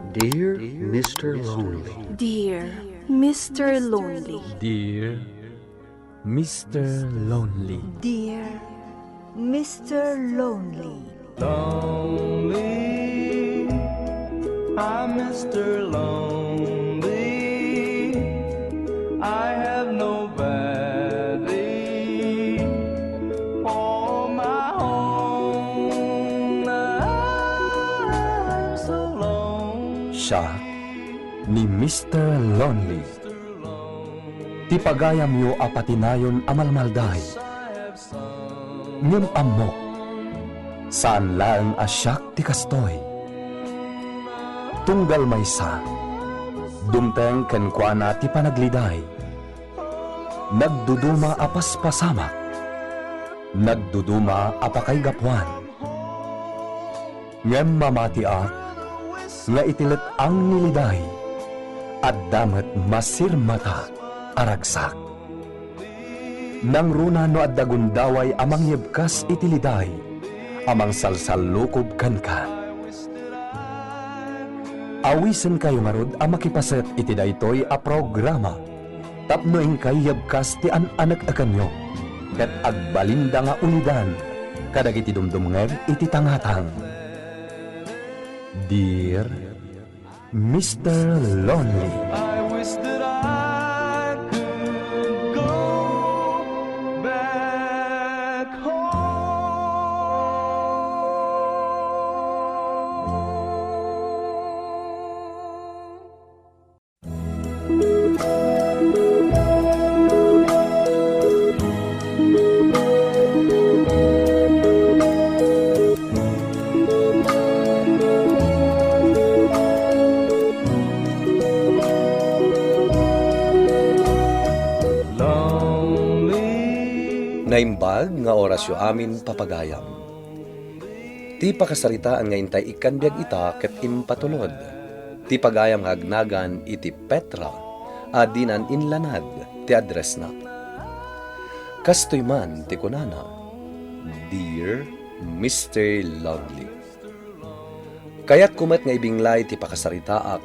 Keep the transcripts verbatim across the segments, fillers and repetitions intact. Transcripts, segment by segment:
Dear Mister Lonely. Dear Mister Lonely. Dear Mister Lonely. Dear Mister Lonely. Lonely, I'm Mister Lonely. I have nobody for my own. I'm so lonely. Siak ni Mister Lonely. Ti pagayamyo a patinayon a malmalday. Ngem ammok, saan laeng a siak ti kastoy. Tunggal maysa, dumteng kenkuana ti panagliday. Nagduduma a paspasamak, nagduduma a pakaigapuan. Ngem mamatiak nga iti let-ang ni liday, adda met masirmata a ragsak. Nangruna no adda gundaway a mangyebkas iti liday a mangsalsallukob kenka. Awisenkayo ngarud a makipaset iti daytoy a programa tapno inkay yebkas ti an-aneknekanyo ket agbalinda nga ulidan kadagiti dumdumngeg iti tangatang. Dear Mister Lonely. I wish that I could go back home. Naimbag nga orasyo amin, papagayam. Ti pakasaritaan nga intay ikkan biag ita ket impatulod ti pagayam nga agnagan iti Petra a dinan inlanad ti addressna. Kastoy man ti kunana, "Dear Mister Lonely." Kayatko met nga ibinglay ti pakasaritaak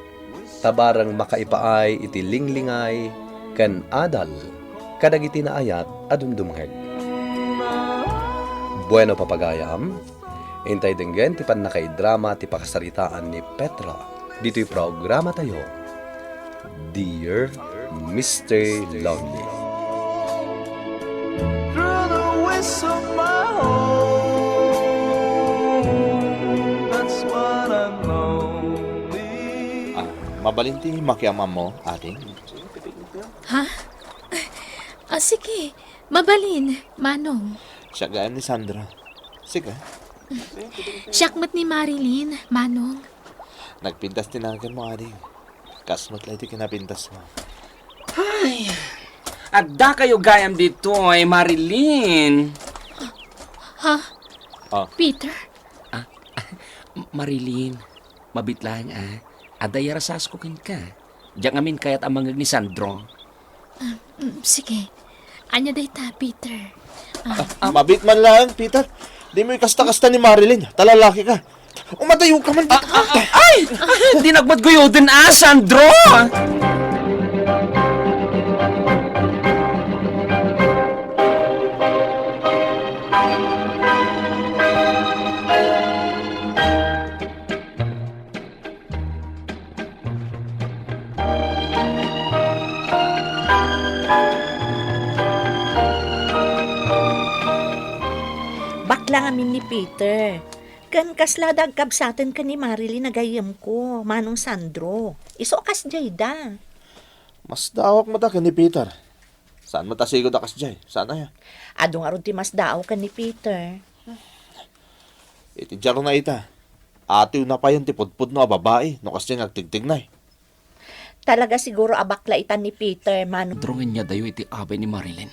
ta bareng makaipaay iti linglingay ken adal kadagiti naayat a dumdumngeg. Bueno, papagayam, intay denggen ti pannakaidrama ti pakasaritaan ni Petra ditoy programatayo, Dear Mister Lonely. Through the waste of my home, that's what I'm lonely. Ah, mabalin ti makiam-ammo, ading? Ha? Ah, sige. Mabalin, Manong. Siak gayam ni Sandra. Sige. Siak met ni Marilyn, Manong. Nagpintas ti naganmo, ading. Kas met la iti kinapintasmo. Ay, adda kayo gayam ditoy, Marilyn. Ha? Ah. Peter? Ah, Marilyn, mabiit laeng, ah. Adda iyarasasko kenka. Diak ngamin kayat a mangngeg ni Sandro. Ah, mm, sige. Ania dayta, Peter? Ah, ah, mabiit man laeng, Peter. Dimo ikasta-kasta ni Marilyn. Ta lalaki ka. Umadayo ka man. Ah, ah, ah, ay! Di nagmatguyoden, ah, Sandro! Bakla ngamin ni Peter. Ken kasla da agkabsaten ken ni Marilyn a gayyemko, Manong Sandro. Isu a kasdiay da. Masdaawak met a ken ni Peter. Saan met a sigud a kasdiay? Saan aya? Adu ngarud ti masdaaw ken ni Peter. Iti diaruna ita, atiwna payen ti pudpudno a babai no kasdiay nga agtigtignay. Talaga siguro a bakla ita ni Peter, Manong. Durongin niya dayo iti abay ni Marilyn.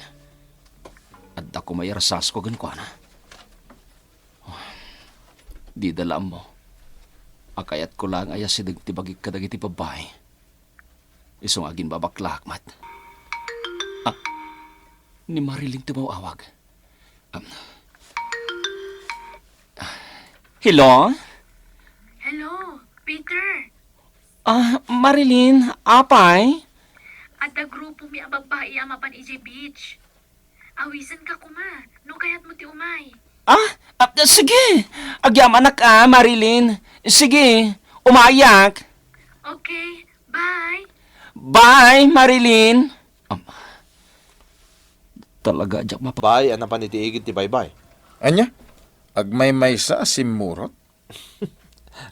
Adda koma irasasko kenkuana. Dida la ammo a kayatko laeng a yasideg ti bagik kadagiti babbai. Isu nga aginbabaklaak met. Ah, ni Marilyn ti umaw-awag. Um, ah, hello? Hello, Peter. Ah, Marilyn, apay? Adda grupomi a babbai a mapan idiay beach. Awisenka koma, no kayatmo ti umay. Ah, ah, sige. Agyamanak a, Marilyn. Sige, umayak. Okay, bye. Bye, Marilyn. Am, talaga, diak mapa- Bay, a napan iti igid ti baybay. Ania? Agmaymaysa a simmurot?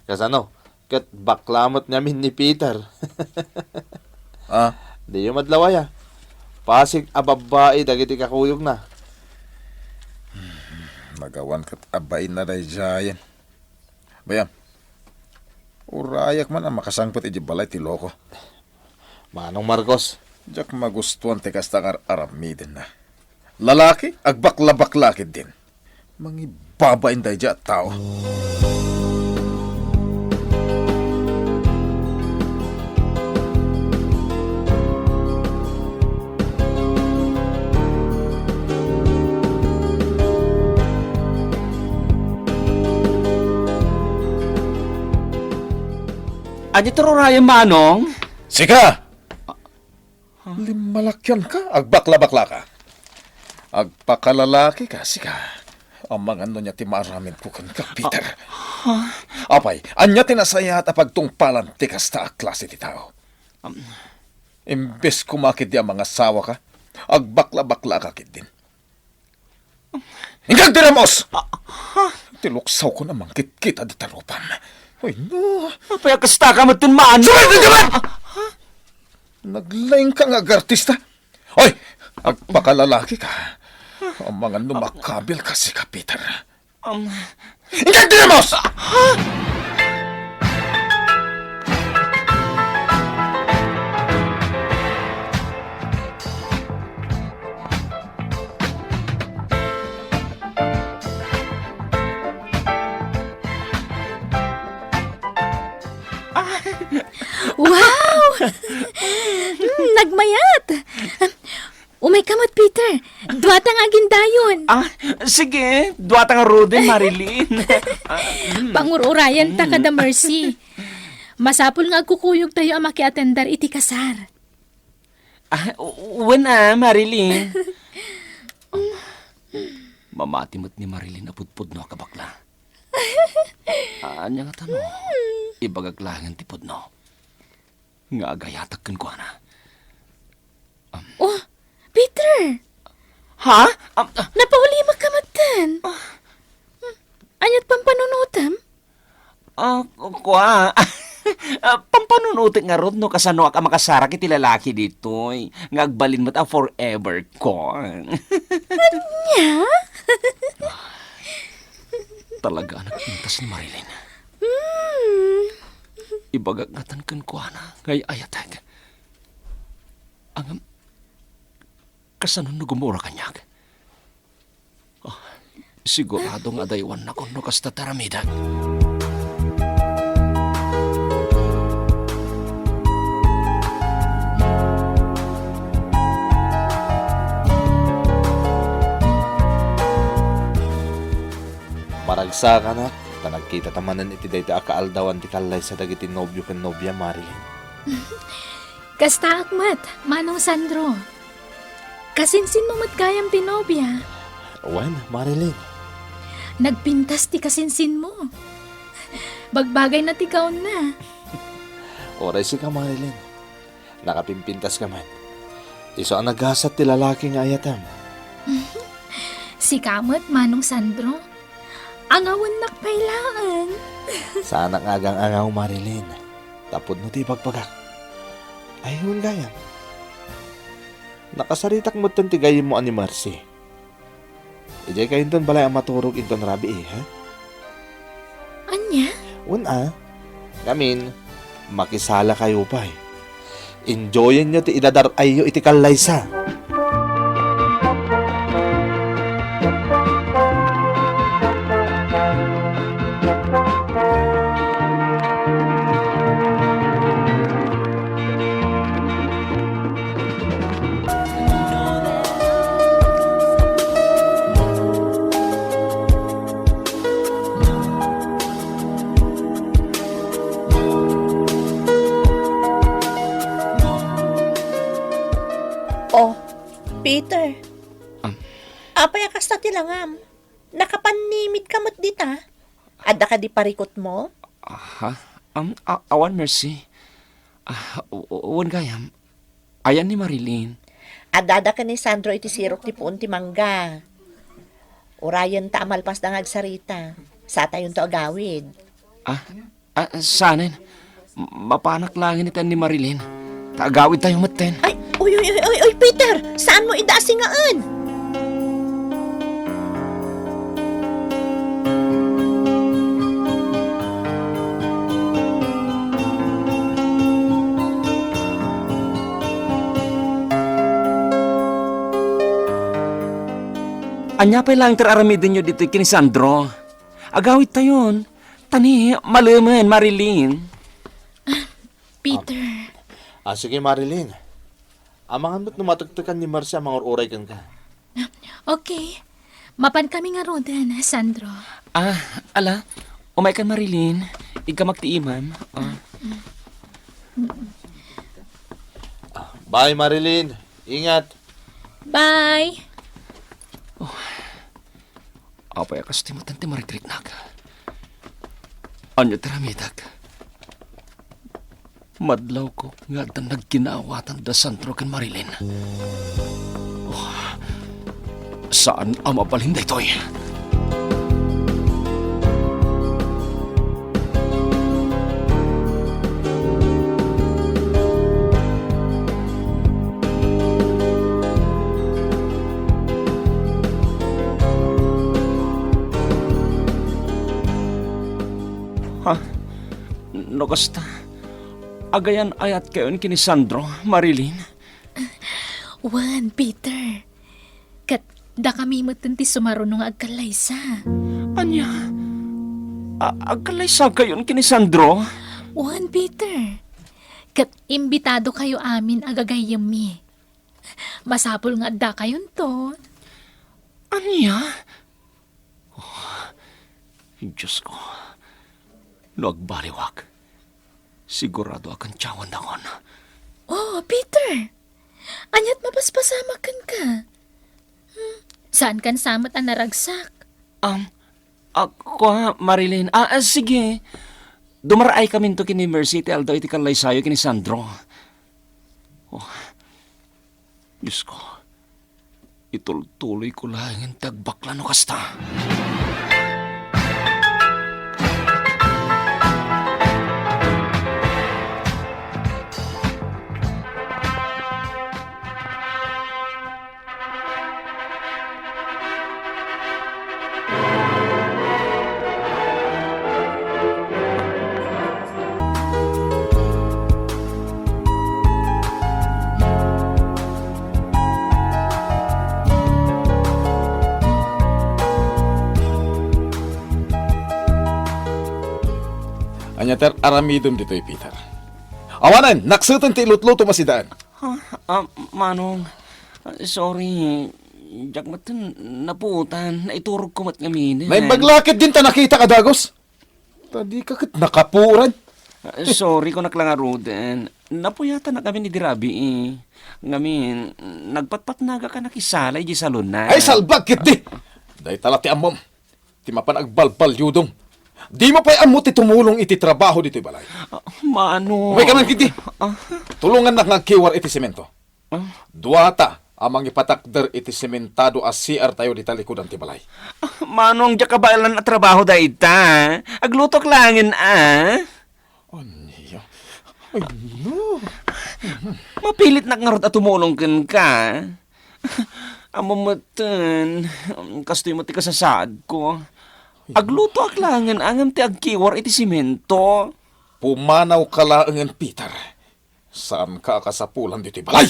Kasano? Ket bakla met ngamin ni Peter. Ah? Diyo madlawaya. Pasig a babbai dagiti kakuyogna. Nagawan ket a bainna daydiayen. Bayam, urayak man a makasangpet iti balay ti loko. Manong Marcos. Diak magustuan ti kasta nga ar-aramidenna. Lalaki, agbaklabakla ketdin. Mangibabain daydiay a tao. Ania ti rurayen, Manong? Sika! Limmalakianka, agbakla-baklaka. Agpakalalakika, sika. Amangan no ania ti maaramidko kenka, Peter. Ah, ah. Apay, ania ti nasayaat a pagtungpalan ti kasta a klase ti tao? Am. Imbes koma ketdi a mangasawaka, agbakla-baklaka ketdin. Inka agdiramos! Ah, ha? Ti luksawkon a mangkitkita dita rupam. Ay, no. Apay a kastaka metten, Manong? Sumay, di ka man! Ah, ha? Naglaingka nga agartista. Oy, agpakalalakika. Amangan no makabilka, sika, Peter. Um. Inka agdiramos! Ah, ha? Wow! Mm, nagmayat! Umayka met, Peter. Duata nga agindayon. Ah, sige. Duata nga ruden, Marilyn. Ah, mm. Pangur-urayanta kada Mercy. Masapul nga agkukuyogtayo a makiatender iti kasar. Ah, u-, wen a, Marilyn. Mamati met ni Marilyn a pudpudno a kabakla. Ania ngata no? Ibagak laengen ti pudno nga agayatak kenkuana. Um. Oh, Peter! Ha? Um, ah. Napaulimek ka metten. Ah. Hmm. Aniat pampanunotem? Ah, kua. Ah, pampanunotek ngarud no kasanoak a makasarak iti lalaki ditoy nga agbalin met a forever ko. Ania? Talaga a nagpintas ni Marilyn. Hmm. Ibagak ngatan kenkuana nga ay-ayatek. Ngem, kasano no gumura kaniak? Ah, sigurado nga adaywannakon no kasta ti aramidek. Maragsakanak, ta nagkitata manen iti dayta a kaaldawan ti kallaysa dagiti nobio ken nobia, Marilyn. Kastaak met, Manong Sandro. Kasinsinmo met gayam ti nobia. Wen, Marilyn. Nagpintas ti kasinsinmo. Bagbagayna ti gaonna. Uray sika, Marilyn. Nakapimpintaska met. Isu a nagasat ti lalaki nga ayatem. Sika met, Manong Sandro. Angawennak pay laeng. Saanak nga agang-angaw, Marilyn. Ta pudno ti ibagbagak. Ay, wen gayam. Nakasaritak metten ti gayyemmo a ni Mercy. Idiay kayonton balay a maturog inton rabii, ha? Ania? Wen a. Ngamin, makisalakayo pay. Enjoyenyo ti idadar-ayyo iti kallaysa. Peter, Am. Apay a kasta ti langam? Nakapannimit ka met dita? Adda kadi parikutmo? Aha. Am, a-, awan, Mercy. Ah, w-, w-, wen gayam. Ayan ni Marilyn. Addada ken ni Sandro iti sirok ti puon ti mangga. Urayenta a malpasda nga agsarita. Satayonto agawid. Ah, ah, sanen. Mapanak laeng iti ni Marilyn. Ta agawidtayo metten. Ay, uy, uy, uy, uy, uy, Peter! Saanmo idda a singaen? Ania pay laeng ti ar-aramidenyo ditoy ken ni Sandro? Agawidtayon. Ta ni, malemen, Marilyn. Peter. Ah, sige, Marilyn. Amangan met no matektekan ni Mercy a mangur-uray kenka. Okay. Mapan kami ngaruden, Sandro. Ah, ala. Umaykan, Marilyn. Igkamak ti imam. Ah. Ah, bye, Marilyn. Ingat. Bye. Apay a kasta metten ti marikriknak? Ania ti aramidek? Madlawko nga addan nagkinaawatan da Sandro ken Marilyn. Oh, saan a mabalin daytoy. Ha? No kasta, agayan-ayatkayon ken ni Sandro, Marilyn? Wen, Peter. Ket dakami metten ti sumaruno nga agkallaysa. Ania? A-, agkallaysakayon ken ni Sandro? Wen, Peter. Ket imbitadokayo amin a gagayyemmi. Masapul nga addakayonto. Ania? Oh, Diyos ko. No agbaliwak, sigurado a kantiawendakon. Oh, Peter! Ania't mapaspasamak kenka? Hmm, saankan sa met a naragsak? Um, ako, Marilyn. Ah, ah, sige. Dumaraay kaminto ken ni Mercy iti aldaw iti kallaysayo ken ni Sandro. Oh, Diyos ko, itultuloyko laengen ti agbakla no kasta. Ania ti ar-aramidem ditoy, Peter? Awanen, nakseten ti ilutlutom a sidaen. Ah, ah, Manong, ah, sorry. Diak met napuotan, naiturogko met ngamin. Naimbag la ket din ta nakitak a dagus. Ta dika ket nakapuoran. Ah, sorry, kunak la ngaruden. Napuyatanak ngamin idi rabii. Ngamin, nagpatpatnagak a nakisala idiay salonna. Ay, salbag ketdi! Dayta la ti ammom. Ti mapan agbalbaliudom. Dimo pay ammo ti tumulong iti trabaho ditoy balay. Ah, Manong. Umayka man ketdi. Ah. Tulongannak nga agkiwar iti semento. Ah. Duata a mangipatakder iti sementado a C R tayo dita likudan ti balay. Ah, Manong, diak kabaelan a trabaho dayta. Aglutok laengen a. Ania? Ay, no. Mapilitnak ngarud a tumulong kenka. Ammom metten, kastoy met ti kasasaadko. Aglutoak laengen a ngem ti agkiwar iti semento. Pumanawka laengen, Peter. Saanka a kasapulan ditoy balay.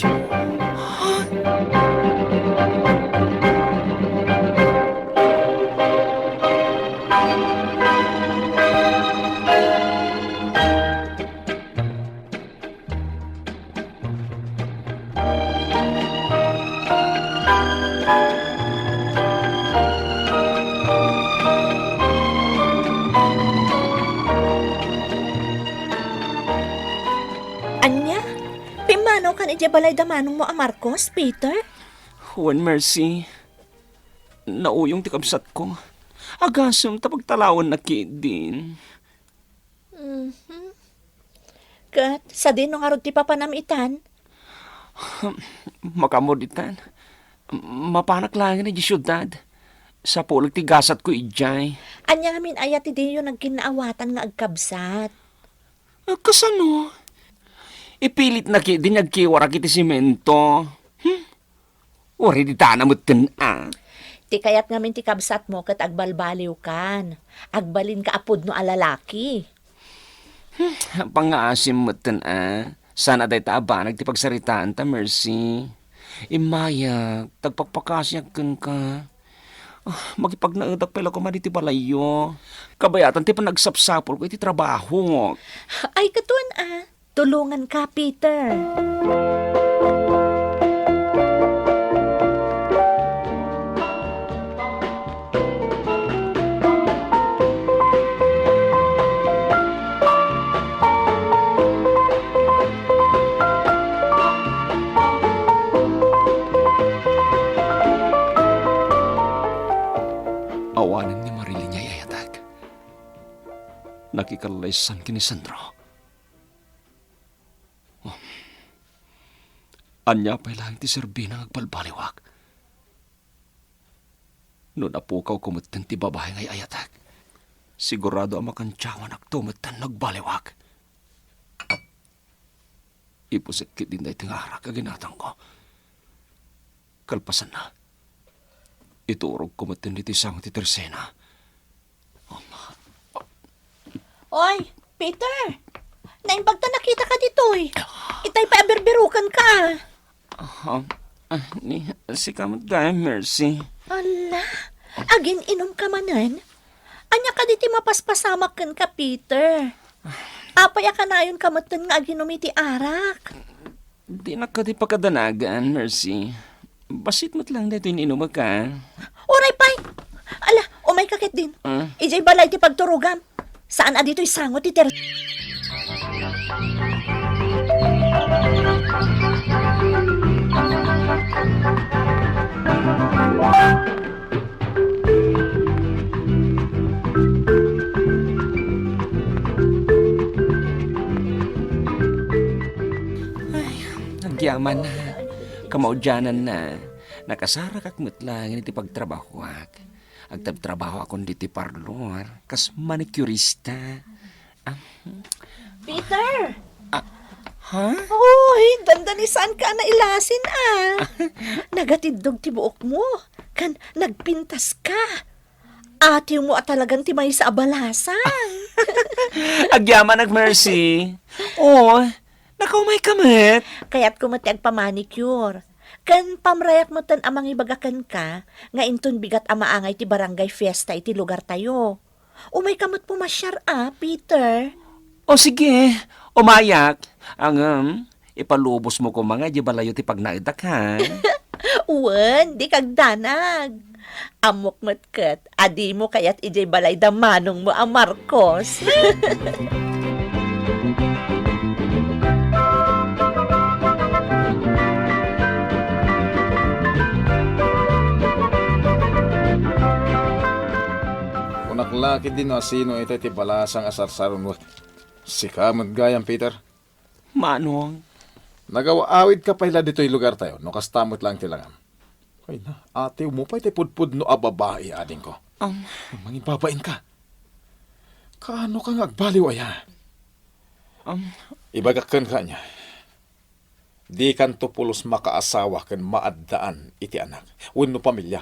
Ania? Pimmanawkan idiay balay da manongmo a Marcos, Peter? Wen, Mercy, nauyong ti kabsatko. Agasem ta pagtalawenna ketdin. Mhm. Ket sadino ngarud ti papanam itan? Makaammo ditan. Mapanak laengen idiay siudad. Sapulik ti gasatko idiay. Ania ngamin aya ti diyo nagkinnaawatan nga agkabsat? Ah, kasano? Ipilitna ketdin nga agkiwarak iti semento. Hmm? Uray ditana metten a. Ti kayat ngamin ti kabsatmo ket agbalbaliwkan. Agbalinka a pudno a lalaki. Hmm, pangngaasim metten a. Saan a dayta a banag ti pagsaritaanta, Mercy. Immayak, ta agpakpakasiak kenka. Ah, makipagnaedak pay la koma ditoy balayyo. Kabayatan ti panagsapsapulko iti trabahok. Ay, katon a. Tulonganka, Peter. Awanen ni Marilyn ay ayatek. Nakikallaysan ken ni Sandro. Oh. Ania pay laeng ti serbina nga agbalbaliwak? No napukawko metten ti babai nga ay-ayatek, sigurado a makantiawanakto metten no agbaliwak. Ipuset ketdin daytoy nga arak a ginatangko. Kalpasanna, iturogko metten ditoy sango ti tersena. Oy, Peter! Naimbag ta nakitaka ditoy. Itay pay a birbirukenka. Ah, ah, ni, sika met gayam, Mercy. Ala, agin-inumka manen? Ania kadi ti mapaspasamak kenka, Peter? Apay a kanayonka metten nga aginum iti arak? Dinak kadi pakadanagan, Mercy. Bassit met laeng daytoy nga inumek, a. Uray pay! Ala, umayka ketdin. Ah? Idiay balay ti pagturogam. Saan a ditoy sango ti ter- Ay, agyaman na. Kamaudiananna, nakasarakak met laeng iti pagtrabahoak. Agtabtrabahoakon ditoy parlor, kas manicurista. Ah. Peter! Ah, ha? Uy, dandani saanka a nailasin, a. Nagatiddog ti buokmo, ken nagpintaska. Atiwmo a talagan ti maysa a balasang. Agyamanak, Mercy. Oh, nakaumayka met. Kayatko met ti agpamanicure. Ken pamrayak metten a mangibaga kenka nga inton bigat a maangay ti barangay fiesta iti lugartayo. Umayka met pumasiar a, Peter. O sige, umayak. Ngem, ipalubosmo koma nga idiay balayyo ti pagnaedak, ha? Wen, dika agdanag. Ammok met ket a dimo kayat idiay balay da manongmo a Marcos. Kunak la ketdi no asino itay ti balasang a sarsaronwek. Sika met gayam, Peter. Manong. Nagaw-awidka pay la ditoy lugartayo, no kasta met laeng ti langam. Ay na, atiwmo pay ti pudpudno a babai, adingko. Am. Mangibabainka. Kaanoka nga agbaliw aya? Am. Ibagak kenka ania. Dikanto pulos makaasawa ken maaddaan iti anak wenno pamilia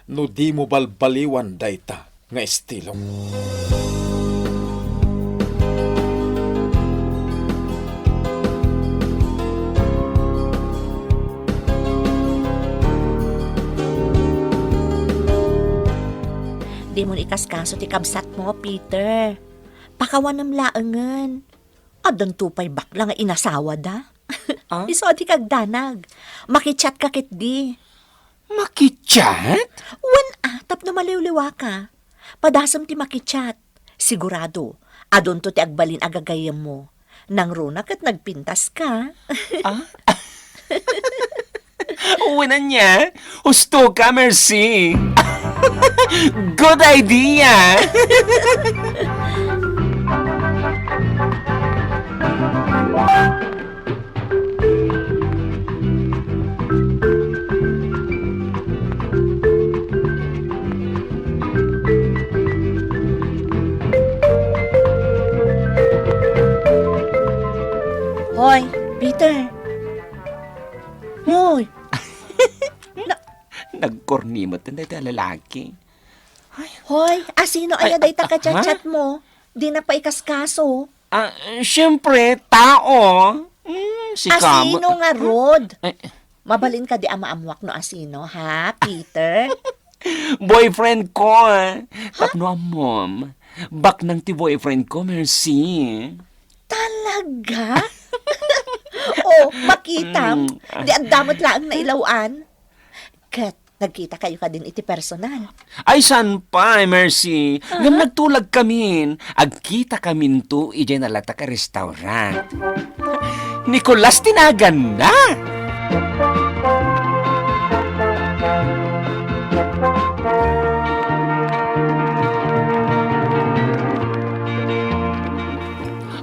no dimo balbaliwan dayta nga estilo. Dimon ikaskaso ti kabsatmo, Peter. Pakawanem laengen. Addanto pay bakla nga inasawada. Ah? Isu a dika agdanag. Makichat ka ketdi. Makichat? Wen a, tapno maliwliwaka. Padasem ti makichat. Sigurado, adunto ti agbalin a gagayyemmo. Nangruna ket nagpintaska. Ah? Wen ania, husto ka, Mercy. Good idea! Hoy, Peter. Hoy. Na- Nagkorni met dayta a lalaki. Ay. Hoy, asino aya dayta a chat-chat mo? Di na pa ikaskaso. Ah, siyempre, tao. Hmm, si Kama. Asino ngarud? Ay. Mabalin kadi a maammuak no asino, ha, Peter? Boyfriend ko, eh. Ha? Tapno ammom, baknang ti boyfriend ko, Mercy. Talaga? Oh, makitam. Mm. Di adda met laeng nailaw-an. Ket nagkita kayo kadin iti personal? Ay, saan pay, Mercy. Ngem nagtulag kamin. Agkita kaminto idiay nalatak a restaurant. Nicolas ti naganna!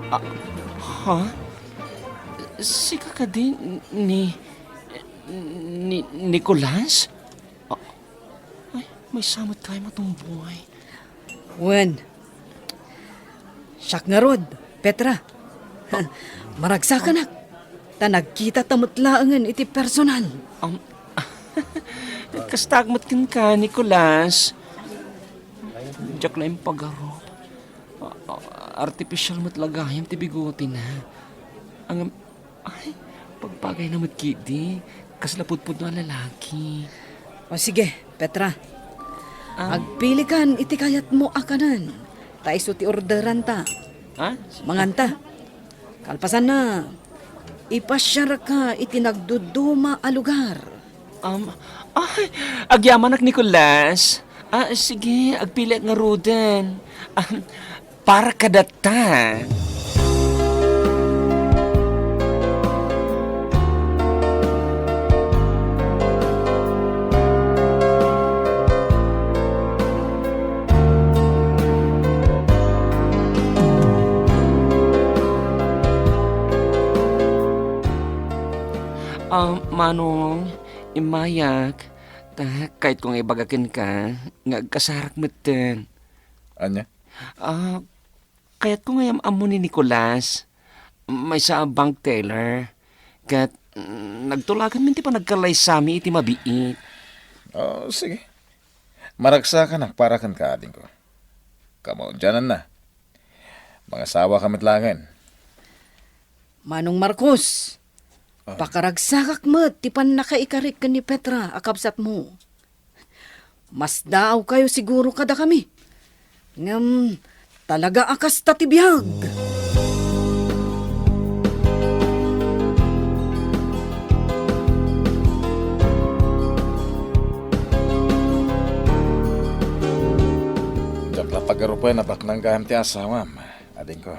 Ah, ha? Sika kadi ni, ni Nicolas? Ah, ay, maysa met kayo matumboy. Wen, siak ngarud, Petra. Maragsakanak, ta nagkita ta met laengen iti personal. Um, kastak met kenka, Nicolas. Diak la impagarup. A-, a-, artificial met la gayam ti bigotina. Ang, ay, pagbagayna met ketdi. Kasla pudpudno a lalaki. O sige, Petra. Ah. Agpilikan iti kayatmo a kanen. Ta isu ti orderanta. Ha? Manganta. Kalpasanna, ipasiarka iti nagduduma a lugar. Um, ay, agyamanak, Nicolas. Ah, sige, agpiliak ngaruden. Ah, para kadatta. Ah, Manong, immayak, ta kayatko nga ibaga kenka nga agkasarak metten. Ania? Ah, kayatko nga am-ammo ni Nicolas, maysa a bank teller, ket, mm, nagtulaganmin ti panagkallaysami iti mabiit. Oh, sige. Maragsakanak para kenka, adingko. Kamaudiananna, mangasawaka met laengen. Manong Marcos, ah, pakaragsakak met ti pannakaikarik ken ni Petra a kabsatmo. Masdaawkayo siguro kadakami. Ngem talaga a kasta ti biag. Diak la pagarupen a baknang gayam ti asawam, adingko.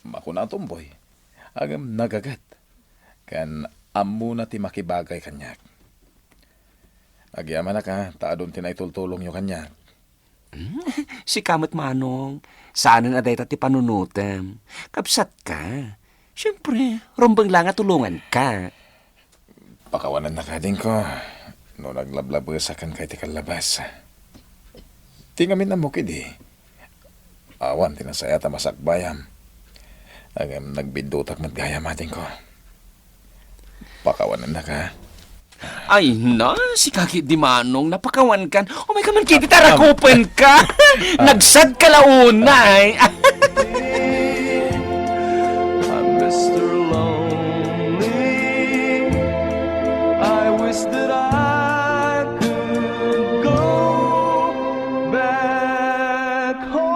Makuna a tumboy, ngem nagaget, ken ammona ti makibagay kaniak. Agyamanak a, ta adun ti naitultulongyo kaniak. Hmm? Sika met, Manong, saanen a dayta ti panunotem. Kabsatka. Siempre, rumbeng la nga tulonganka. Pakawanennaka, adingko, no naglablabesak kenka iti kallabas. Ti ngamin ammok idi, awan ti nasayaat a masakbayam. Ngem nagbiddutak met gayam, adingko. Pakawanennaka. Ay na, sika ketdi, Manong, napakawankan. Umayka man ketdi ta rakupenka. Nagsadka la unay. I'm Mister Lonely. I wish that I could go back home.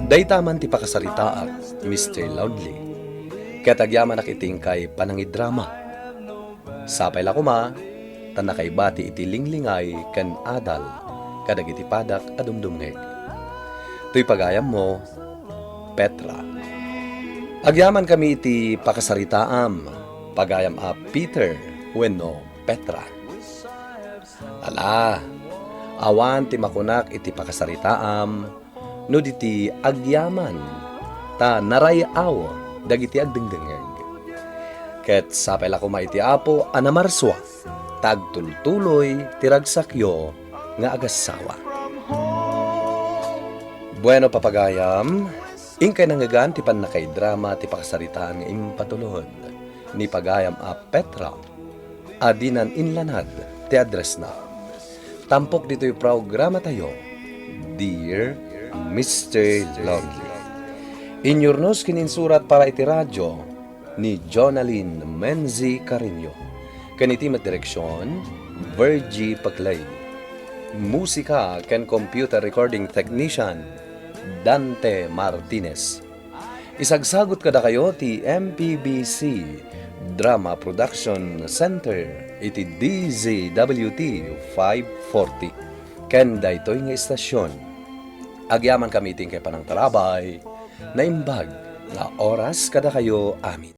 Dayta man ti pakasaritaak, Mister Lonely. Ket agyamanak iti inkay panangidrama. Sapay la koma, ta nakaibati iti linglingay ken adal kadagiti padak a dumdumngeg. Toy pagayammo, Petra. Agyamankami iti pakasaritaam, pagayam a Peter wenno Petra. Ala, awan ti makunak iti pakasaritaam no di ti agyaman, ta naray-aw dagiti agdengdengngeg. Ket sapay la koma iti Apo a namarsua, ta agtultuloy ti ragsakyo nga agassawa. Bueno, papagayam, inkay nangngegan ti pannakaidrama ti pakasaritaan nga impatulod ni pagayam a Petra a dinan inlanad ti addressna. Tampok ditoy programatayo, Dear Mister Lonely. Inyurnos ken insurat para iti radio ni Jonalyn Menzi Carreño. Ken iti met direksion, Virgie Paclay. Musika ken computer recording technician, Dante Martinez. Isagsagut kadakayo ti M P B C Drama Production Center iti D Z W T five forty. Ken daytoy nga istasyon, agyamankami iti inkay panangtarabay, naimbag nga oras kadakayo amin.